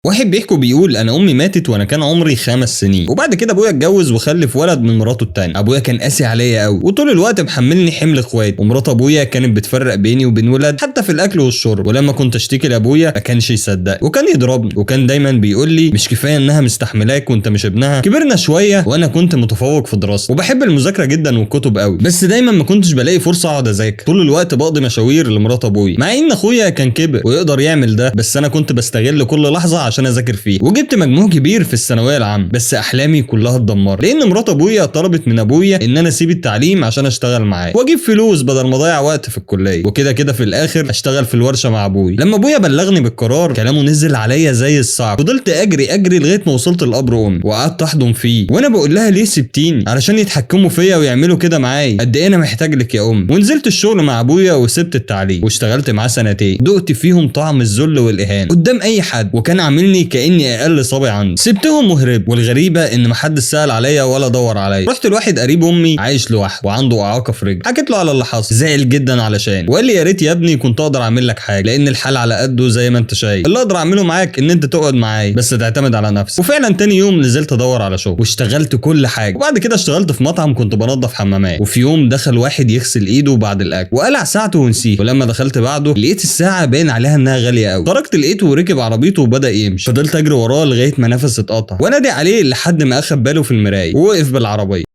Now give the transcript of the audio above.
واحد بيحكي بيقول انا امي ماتت وانا كان عمري 5 سنين، وبعد كده ابويا اتجوز وخلف ولد من مراته التانية. ابويا كان قاسي عليا قوي وطول الوقت محملني حمل اخواتي، ومرات ابويا كانت بتفرق بيني وبين ولاد حتى في الاكل والشرب. ولما كنت اشتكي لابويا ما كانش يصدق وكان يضربني، وكان دايما بيقول لي مش كفاية انها مستحملاك وانت مش ابنها. كبرنا شوية وانا كنت متفوق في دراستي وبحب المذاكرة جدا والكتب قوي، بس دايما ما كنتش بلاقي فرصة اقعد اذاكر. طول الوقت بقضي مشاوير لمرات ابويا، مع ان اخويا كان كبر ويقدر يعمل ده، بس انا كنت بستغل كل لحظة عشان اذاكر فيه، وجبت مجموع كبير في الثانوية العامه. بس احلامي كلها اتدمرت لان مرات ابويا طلبت من ابويا ان انا اسيب التعليم عشان اشتغل معاه واجيب فلوس بدل ما اضيع وقت في الكليه، وكده كده في الاخر اشتغل في الورشة مع ابويا. لما ابويا بلغني بالقرار كلامه نزل عليا زي الصعق. فضلت اجري اجري لغاية ما وصلت لقبر امي وقعدت احضن فيه وانا بقول لها ليه سبتيني؟ علشان يتحكموا فيا ويعملوا كده معايا؟ قد ايه انا محتاج لك يا امي. ونزلت الشغل مع ابويا وسبت التعليم واشتغلت معاه سنتين، دقت فيهم طعم الذل والاهانة قدام اي حد، وكان عاملني كاني اقل صبي عنده. سبتهم وهربت، والغريبة ان محدش سال عليا ولا دور عليا. رحت لواحد قريب امي عايش لوحده وعنده اعاقه في رجله، حكيت له على اللي حصل، زعل جدا علشان وقال لي يا ريت يا ابني كنت اقدر اعمل لك حاجه، لان الحال على قده زي ما انت شايف. اللي اقدر اعمله معاك ان انت تقعد معايا بس تعتمد على نفسك. وفعلا تاني يوم نزلت ادور على شغل واشتغلت كل حاجه، وبعد كده اشتغلت في مطعم كنت بنظف حمامات. وفي يوم دخل واحد يغسل ايده بعد الاكل وقلع ساعته ونسيه، ولما دخلت بعده لقيت الساعة باين عليها انها غالية قوي. خرجت لقيته وركب عربيته وبدا يمشي. فضلت اجري وراه لغاية ما نفسي اتقطع وانادي عليه لحد ما اخد باله في المراية ووقف بالعربيه.